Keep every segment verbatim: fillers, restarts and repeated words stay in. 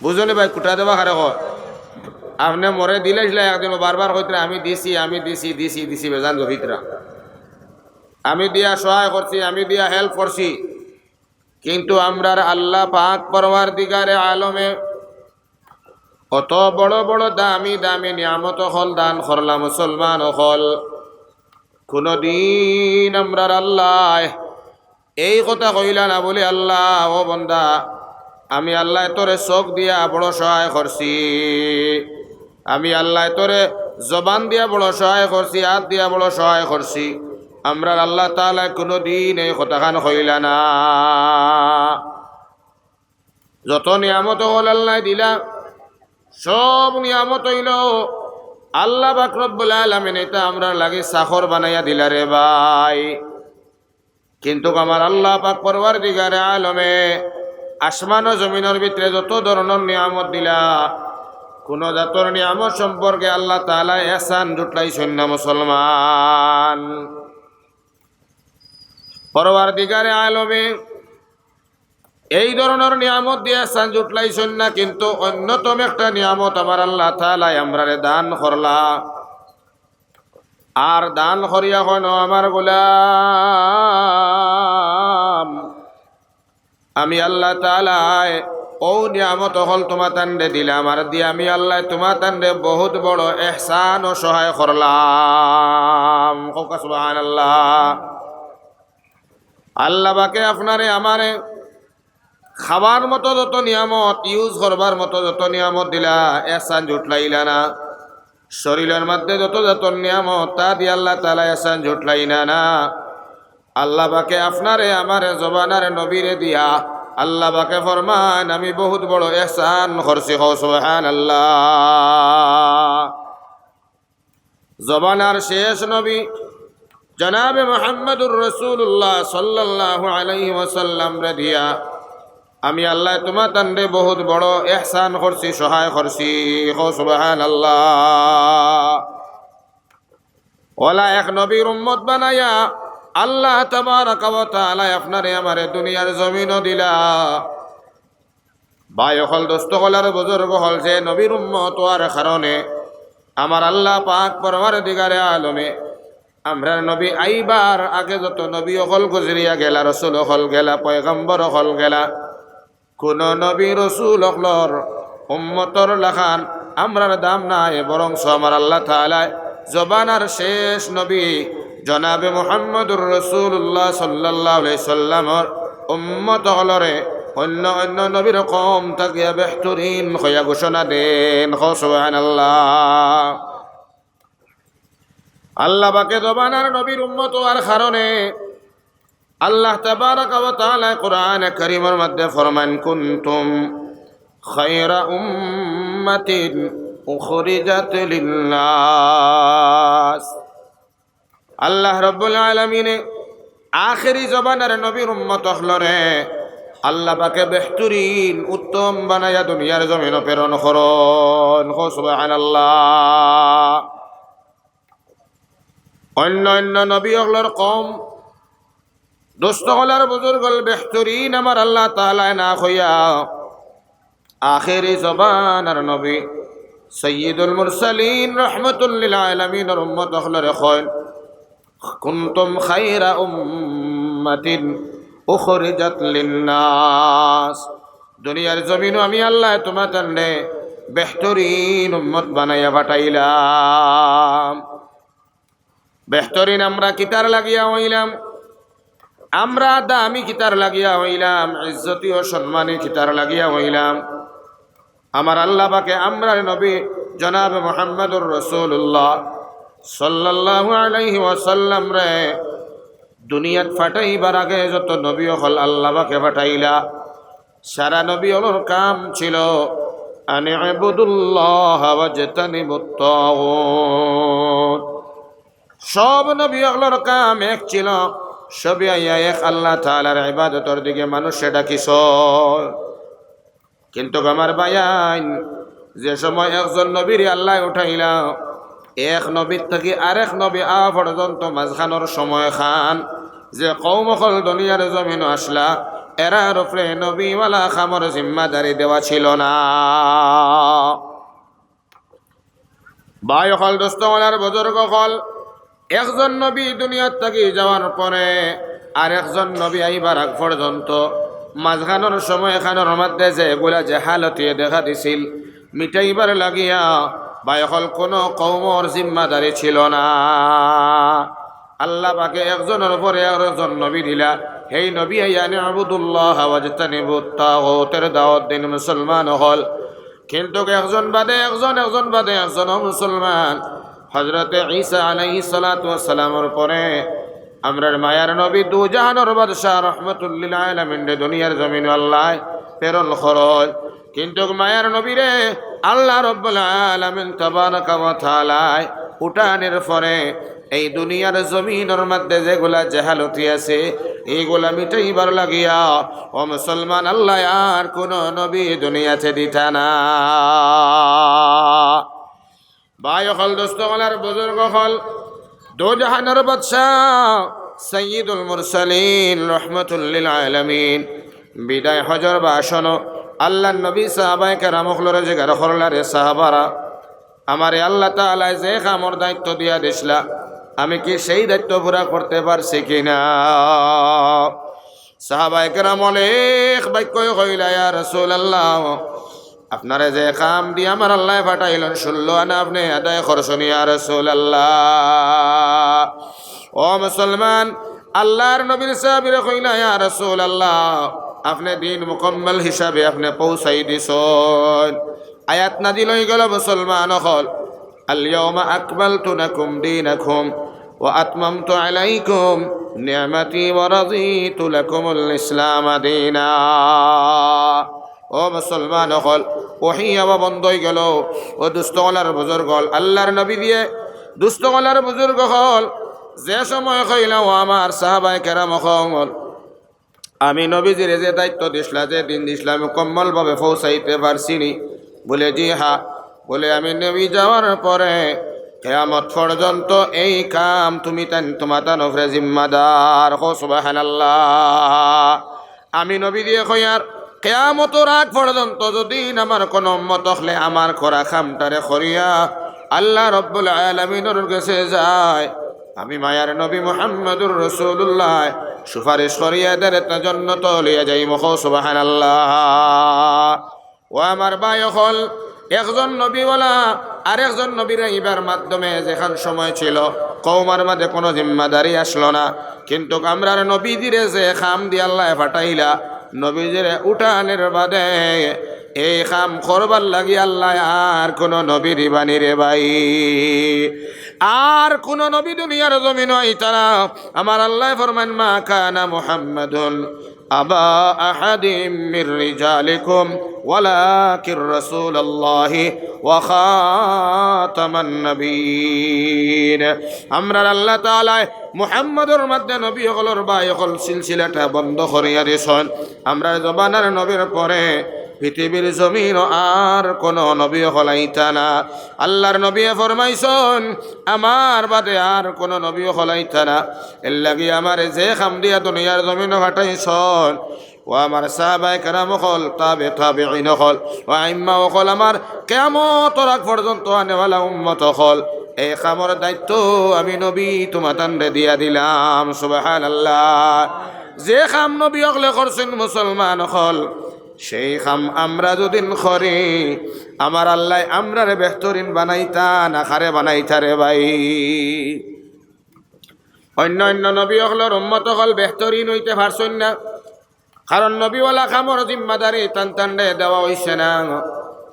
বুঝছনি ভাই, খুটা দেওয়া কারে কয়? আপনে মরে দিলাইছলা একদিন, ও বারবার কইতরা, "আমি দিছি, আমি দিছি, দিছি, দিছি", বেজান গফিতরা। আমি দিয়া সহায় করছি, আমি দিয়া help করছি। কিন্তু আমরার আল্লাহ পাক পরওয়ারদিগারে আলমে অত বড় বড় দামি দামি নিয়ামত অকল দান করলা মুসলমান অকল। কুনুদিন আমরার আল্লায় এই কথা কইলা না বুলি, "আল্লাহ, ও বন্দা, আমি আল্লায় তোরে চোখ দিয়া বড় সহায় করছি, আমি আল্লায় তোরে জবান দিয়া বড় সহায় করছি, আত দিয়া বড় সহায় করছি।" আমরার আল্লাহ তাআলায় কুনুদিন এই কথাখান কইলা না। যত নিয়ামত অকল আল্লায় দিলা, সব নিয়ামত অইলো আল্লাহ পাক রব্বুল আলামিনে ইতা আমরার লাগি চাকর বানাইয়া দিলা রে ভাই। কিন্তুক আমার আল্লাহ পাক পরওয়ারদিগারে আলমে আসমান ও জমিনর ভিতরে যত ধরনর নিয়ামত দিলা, কুনু জাতর নিয়ামত সম্পর্কে আল্লাহ তাআলায় এহসান জুটলাইছইন না মুসলমান। পরওয়ারদিগারে আলমে এই ধরনর নিয়ামত দিয়া এহসান জুটলাইছইন না, কিন্তু অন্যতম একটা নিয়ামত আমার আল্লাহ তাআলায় আমরারে দান করলা। আর দান করিয়া কইন, "ও আমার গোলাম, আমি আল্লাহ তাআলায় অউ নিয়ামত অকল তুমাতানরে দিলাম, আর দিয়া আমি আল্লায় তুমাতানরে বহুত বড় এহসান ও সহায় করলাম।" কউক্কা সুবহানাল্লাহ। আল্লাহ পাকে আপনারে আমারে খাবার মতো যত নিয়ামত, use করবার মতো যত নিয়ামত দিলা, এহসান জুটলাইলা না। শরীলর মধ্যে যত জাতর নিয়ামত, তা দিয়া আল্লাহ তাআলায় এহসান জুটলাইলা না। আল্লাহ পাকে আপনারে আমারে জবানার নবীরে দিয়া, আল্লাহ পাকে ফরমাইন, "আমি বহুত বড় এহসান করছি।" কও সুবহানাল্লাহ। জবানার শেষ নবী জনাবে মুহাম্মাদুর রাসূলুল্লাহ সাল্লাল্লাহু আলাইহি ওয়াসাল্লামরে দিয়া আমি আল্লায় তুমাতানরে বহুত বড় এহসান করছি, সহায় করছি। কও সুবহানাল্লাহ। অলা এক নবীর উম্মত বানাইয়া আল্লাহ তাবারাকা ওয়া তাআলায় আপনারে আমারে দুনিয়ার জমিনো দিলা। ভাই অকল, দোস্ত অকল আর বুজুর্গ অকল, যে নবীর উম্মত অওয়ার কারণে আমার আল্লাহ পাক পরওয়ারদিগারে আলমে আমরার নবী আইবার আগে যত নবী অকল গুজরিয়া গেলা, রসুল অকল গেলা, পয়গম্বর অকল গেলা, কুনু নবী রসুল অকলর উম্মতর লাখান আমরার দাম নাই, বরঞ্চ আমার আল্লাহ তাআলায় জবানার শেষ নবী জনাবে মুহাম্মাদুর রাসূলুল্লাহ সাল্লাল্লাহু আলাইহি সাল্লামর উম্মত অকলরে অন্য অন্য নবীর কওম থাকিয়া বেহতরিন কইয়া ঘোষণা দেইন। কও সুবহানাল্লাহ। আল্লাহ পাকে জবানার নবীর উম্মত অওয়ার কারণে আল্লাহ তাবারাকা ওয়া তাআলায় কোরআনে কারীমর মধ্যে ফরমাইন, "কুনতুম খায়রা উম্মাতিন উখরিজাত লিন-নাস।" আল্লাহ রাব্বুল আলামিনে আখেরি জবানার নবীর উম্মত অকলরে আল্লাহ পাকে বেহতরিন উত্তম বানাইয়া দুনিয়ার জমিনো প্রেরণ করইন। কও সুবহানাল্লাহ। অন্য অন্য নবী অকলর কওম, দোস্ত অকল আর বুজুর্গ অকল, বেহতরিন আমার আল্লাহ তাআলায় না কইয়া আখেরি জবানার নবী সাইয়্যিদুল মুরসালিন রহমাতুল লিল আলামিনর উম্মত অকলরে কইন, "কুনতুম খায়রা উম্মাতিন উখরিজাত লিন-নাস।" দুনিয়ার জমিনো আমি আল্লায় তুমাতানরে বেহতরিন উম্মত বানাইয়া পাঠাইলাম। বেহতরিন আমরা কিতার লাগিয়া অইলাম? আমরা দামি কিতার লাগিয়া অইলাম? ইজ্জতি ও সম্মানী কিতার লাগিয়া অইলাম? আমার আল্লাহ পাকে আমরার নবী জনাব মুহাম্মাদুর রাসূলুল্লাহ সাল্লাল্লাহু আলাইহি ওয়াসাল্লামরে দুনিয়াত পাঠাইবার আগে যত নবী অকল আল্লাহ পাকে পাঠাইলা, সারা নবী অকলর কাম ছিল, "আন ইবুদুল্লাহ ওয়াজতানিবুত তাগুত।" সব নবী অকলর কাম এক ছিল, সবে আইয়া এক আল্লাহ তাআলার ইবাদতর দিকে মানুষরে ডাকিছইন। কিন্তুক আমার ভাইয়াইন, যে সময় একজন নবীরে আল্লায় উঠাইলা, এক নবীর থাকি আরেক নবী আওয়া পর্যন্ত মাঝখানর সময়খান যে কওম অকল দুনিয়ার জমিনো আসলা, এরার উপরে নবীওয়ালা কামর জিম্মাদারি দেওয়া ছিল না। ভাই অকল, দোস্ত অকল আর বুজুর্গ অকল, একজন নবী দুনিয়ার থাকি যাওয়ার পরে আর একজন নবী আইবার আগ পর্যন্ত মাঝখানোর সময় খানোর মধ্যে যেগুলা জেহালতিয়ে দেখা দিছিল, মিটাইবার লাগিয়া ভাই অকল কোনো কওমর জিম্মাদারি ছিল না। আল্লাহ পাকে একজনর পরে আরো একজন নবী দিলা। হেই নবী আইয়া "আনি'বুদুল্লাহ ওয়াজতানিবুত তাগুতের" দাওয়াত দিন মুসলমান অকল। কিন্তু একজন বাদে একজন, একজন বাদে একজন, ও মুসলমান। হযরতে ঈসা আলাইহিস সালাতু ওয়াস সালামর পরে আমরার মায়ার নবী দুজাহানর বাদশা রহমতুল্লিল আলামিনরে দুনিয়ার জমিনো আল্লায় প্রেরণ করইন। কিন্তু মায়ার নবীরে আল্লাহ রব্বুল আলামিন তাবারাকা ওয়া তাআলায় উঠানির পরে এই দুনিয়ার জমিনর মধ্যে যেগুলা জেহালতি আছে, এইগুলা মিটাইবার লাগিয়া, ও মুসলমান, আল্লায় আর কোনো নবী দুনিয়াতে দিতা না। ভাই অকল, দোস্ত অকল আর বুজুর্গ অকল, দুজাহানর বাদশা সাইয়্যিদুল মুরসালিন রহমতুল্লিল আলামিন বিদায় হজর ভাষণো আল্লাহর নবী সাহাবায়ে কেরাম অকলরে জিগার করলা, "রে সাহাবারা, আমারে আল্লাহ তাআলায় যে কামর দায়িত্ব দিয়া দিছলা, আমি কি সেই দায়িত্ব পুরা করতে পারছি কিনা?" সাহাবায়ে কেরাম অনেক বাক্যই কইলা, "ইয়া রাসূলুল্লাহ, আপনারে যে কাম দিয়া আমার আল্লায় পাঠাইলন, ষোলো আনা আপনে আদায় করছইন, ইয়া রাসূলুল্লাহ।" ও মুসলমান, আল্লাহর নবীর সাহাবীরা কইলা, "ইয়া রাসূলুল্লাহ, আপনে দিন মুকাম্মাল হিসাবে আপনে পৌঁছাই দিছইন।" আয়াত নাজিল অই গেল, মুসলমান অকল, "আল ইয়াউমা আকমালতু লাকুম দীনাকুম ওয়া আতমামতু আলাইকুম নি'মাতি ওয়া রাদিতু লাকুমুল ইসলামা দীনা।" ও মুসলমান অকল, ওহি আবার বন্ধ অই গেল। ও দোস্ত অকল আর বুজুর্গ অকল, আল্লাহর নবী দিয়ে দোস্ত অকল আর বুজুর্গ অকল, যে সময় কইলা, "ও আমার সাহাবায়ে কেরাম অকল, আমি নবীজিরে যে দায়িত্ব দিছলা, যে দিন দিছলা, আমি মুকাম্মালভাবে পৌঁছাইতে পারছি নি?" বলে, "জি হ্যাঁ।" বলে, "আমি নবী যাওয়ার পরে কিয়ামত পর্যন্ত এই কাম তুমি তান, তুমাতান উপরে জিম্মাদার।" কও সুবহানাল্লাহ। আমি নবী দিয়ে কইয়ার, কিয়ামতর আগ পর্যন্ত যদি আমার কোনো উম্মত অকলে আমার করা কামটারে করিয়া আল্লাহ রব্বুল আলামিনর গেছে যায়, আমি মায়ার নবী মুহাম্মদুর রাসূলুল্লাহ সুপারিশ করিয়া এদের তা জন্নত লইয়া যাইমু। কও সুবহানাল্লাহ। ও আমার ভাই অকল, একজন নবীওয়ালা আর একজন নবীর আইবার মাধ্যমে যেখান সময় ছিল, কওমর মাঝে কোনো জিম্মাদারি আসলো না, কিন্তু আমরার নবীজিরে যে কাম দিয়া আল্লায় পাঠাইলা, নবীজিরে উঠানির বাদে এই কাম করবার লাগি আল্লায় আর কোনো নবী দিবা নি রে ভাই। আর কোনো নবী দুনিয়ার জমিনো আইতা না। আমার আল্লায় ফরমাইন, "মা কানা মুহাম্মাদুন আবা আহাদিম মির রিজালিকুম ওয়ালাকির রাসূলুল্লাহি ওয়া খাতামান নাবিয়্যিন।" আমরার আল্লাহ তাআলায় মুহাম্মদর মাধ্যমে নবী অকলর ভাই অকল সিলসিলাটা বন্ধ করিয়া দিছইন। আমরার জমানার নবীর পরে পৃথিবীর জমিনো আর কোনো নবী অকল আইতা না। আল্লাহর নবীয়ে ফরমাইছইন, "আমার বাদে আর কোনো নবী অকল আইতা না।" এর লাগি আমারে যে কাম দিয়া দুনিয়ার জমিনো পাঠাইছইন, ও আমার সাহাবায়ে কেরাম অকল, তাবে তাবেঈন অকল, ও আইম্মা অকল, আমার কিয়ামতর আগ পর্যন্ত আনেওয়ালা উম্মত অকল, এই কামর দায়িত্ব আমি নবী তুমাতানরে দিয়া দিলাম। সুবহানাল্লাহ। যে কাম নবী অকলে করছইন মুসলমান অকল, সেই কাম আমরা যুদি করি, আমার আল্লায় আমরারে বেহতরিন বানাইতা না কারে বানাইতা রে ভাই? অন্য অন্য নবী অকলর উম্মত অকল বেহতরিন অইতে পারছইন না, কারণ নবীওয়ালা কামর জিম্মাদারি তান তানরে দেওয়া অইছে না।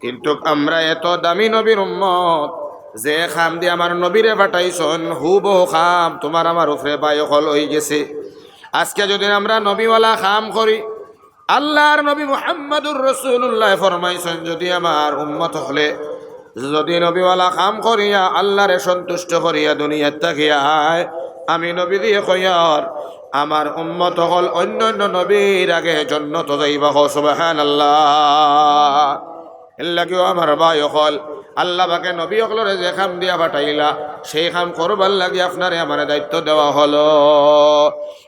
কিন্তু আমরা এত দামি নবীর উম্মত, যে কাম দিয়া আমার নবীরে পাঠাইছইন, হুবহু কাম তুমার আমার উপরে ভাই অকল অইগেছে। আজকে যুদি আমরা নবীওয়ালা কাম করি, আল্লাহর নবী মুহাম্মাদুর রাসূলুল্লাহ ফরমাইছইন, যুদি আমার উম্মত অকলে যুদি নবীওয়ালা কাম করিয়া আল্লাহরে সন্তুষ্ট করিয়া দুনিয়াত থাকি যায়, আমি নবীজিয়ে কইয়ার, আমার উম্মত অকল অন্য অন্য নবীর আগে জন্নত যাইবা। কও সুবহানাল্লাহ। এর লাগিও আমার ভাই অকল, আল্লাহ পাকে নবী অকলরে যে কাম দিয়া পাঠাইলা, সেই কাম করবার লাগি আপনারে আমারে দায়িত্ব দেওয়া হলো।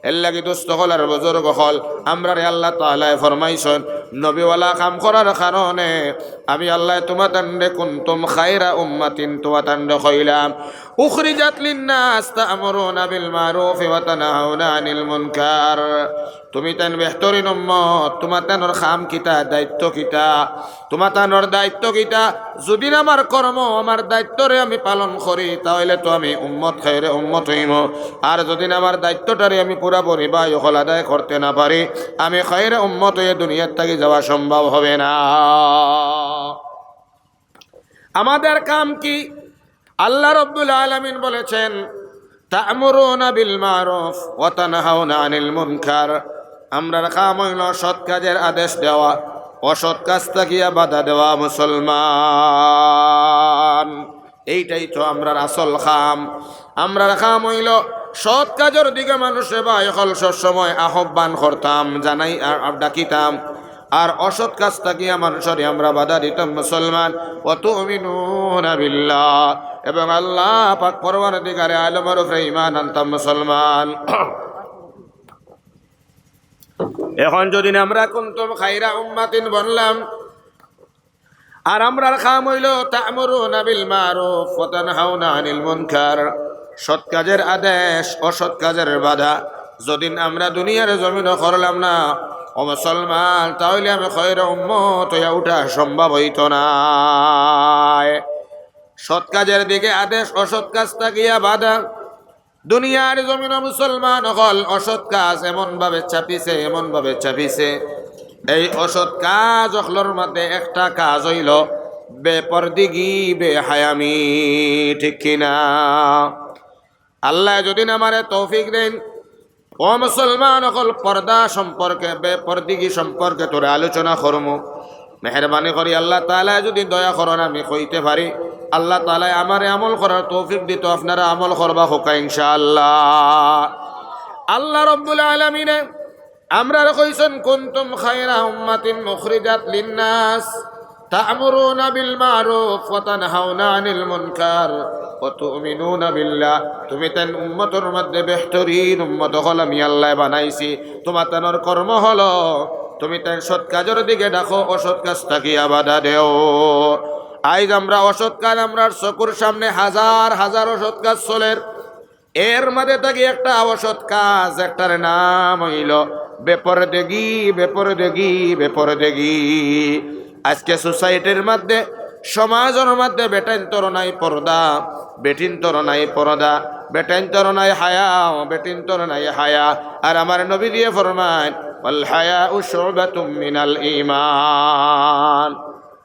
এর লাগি দোস্ত অকল আর বুজুর্গ অকল, আমরারে আল্লাহ তাআলায় ফরমাইছইন, নবীওয়ালা কাম করার কারণে আমি আল্লাহ তুমাতানরে কুনতুম খায়রা উম্মাতিন তুমাতানরে কইলাম, উখরিজাত লিন্নাস তা'মুরুনা বিল মা'রুফি ওয়া তানহাউনা আনিল মুনকার। তুমিতাইন বেহতরিন উম্মত, তুমাতানর কাম কিতা, দায়িত্ব কিতা? তুমাতানর দায়িত্ব কিতা? যুদি আমার কর্ম, আমার দায়িত্বরে আমি পালন করি, তাইলে তো আমি উম্মত, খায়রে উম্মত অইমু। আর যুদি আমার দায়িত্বটারে আমি পুরাপুরি ভাই অকল আদায় করতে না পারি, আমি খায়রে উম্মত অইয়া দুনিয়ার থাকি যাওয়া সম্ভব হবে না। আমাদের কাম কি? আল্লাহ রাব্বুল আলামিন বলেছেন, তা'মুরুনা বিল মা'রুফ ওয়া তানহাউনা আনিল মুনকার। আমরার কাম অইলো সৎ কাজের আদেশ দেওয়া, অসৎ কাজ থাকিয়া বাধা দেওয়া। মুসলমান, এইটাই তো আমরার আসল কাম। আমরার কাম অইলো সৎ কাজর দিকে মানুষরে ভাই অকল সবসময় আহ্বান করতাম, জানাই আর, আর ডাকিতাম। আর অসৎ কাজ থাকিয়া মানুষরে আমরা বাধা দিতাম। মুসলমান, ওয়া তু'মিনুনা বিল্লাহ, এবং আল্লাহ পাক পরওয়ারদিগারে আলমর উপরে ঈমান আনতাম। মুসলমান, এখন যুদি আমরা কুনতুম খায়রা উম্মাতিন বনলাম, আর আমরার কাম অইলো তা'মুরুনা বিল মা'রুফ ওয়া তানহাউনা আনিল মুনকার, সৎ কাজের আদেশ, অসৎ কাজের বাধা। যুদি আমরা দুনিয়ার জমিনো করলাম না, ও মুসলমান, তাইলে আমি খায়রে উম্মত অইয়া উঠা সম্ভব অইতো নায়। সৎ কাজের দিকে আদেশ, অসৎ কাজ থাকিয়া বাধা। দুনিয়ার জমিনো মুসলমান অকল অসৎ কাজ এমন ভাবে চাপিছে, এমন ভাবে চাপিছে। এই অসৎ কাজ অকলর মধ্যে একটা কাজ অইলো বেপরদিগি, বেহায়ামি, ঠিক কি না? আল্লায় যুদি আমারে তৌফিক দেইন, ও মুসলমান অকল, পর্দা সম্পর্কে, বেপরদিগি সম্পর্কে থুড়া আলোচনা করমু। মেহেরবানি করি আল্লাহ তাআলায় যুদি দয়া করইন আমি কইতে পারি, আল্লাহ তাআলায় আমারে আমল করার তৌফিক দিতো, আপনারা আমল করবা কউক্কা ইনশাআল্লাহ। আল্লাহ রাব্বুল আলামিনে আমরারে কইছইন, কুনতুম খায়রা উম্মাতিন উখরিজাত লিন্নাস তা'মুরুনা বিল মা'রুফ ওয়া তানহাউনা আনিল মুনকার ওয়া তু'মিনুনা বিল্লাহ। তুমিতাইন উম্মতর মধ্যে বেহতরিন উম্মত অকল আমি আল্লায় বানাইছি। তুমাতানর কর্ম হলো তুমিতাইন সৎ কাজর দিকে ডাকো, অসৎ কাজ থাকিয়া বাধা দেও। আইজ আমরা অসৎ কাজ, আমরার চকুর সামনে হাজার হাজার অসৎ কাজ চলের। এর মাঝে থাকি একটা অসৎ কাজ, একটার নাম অইলো বেপরদেগি, বেপরদেগি, বেপরদেগি। আজকে সোসাইটির মধ্যে, সমাজর মধ্যে বেটাইন্তর নাই পর্দা, বেটিন্তর নাই পর্দা, বেটাইন্তর নাই হায়া, বেটিন্তর নাই হায়া। আর আমার নবীজিয়ে ফরমাইন, "ওয়াল হায়াউ শুবাতুম মিনাল ঈমান।"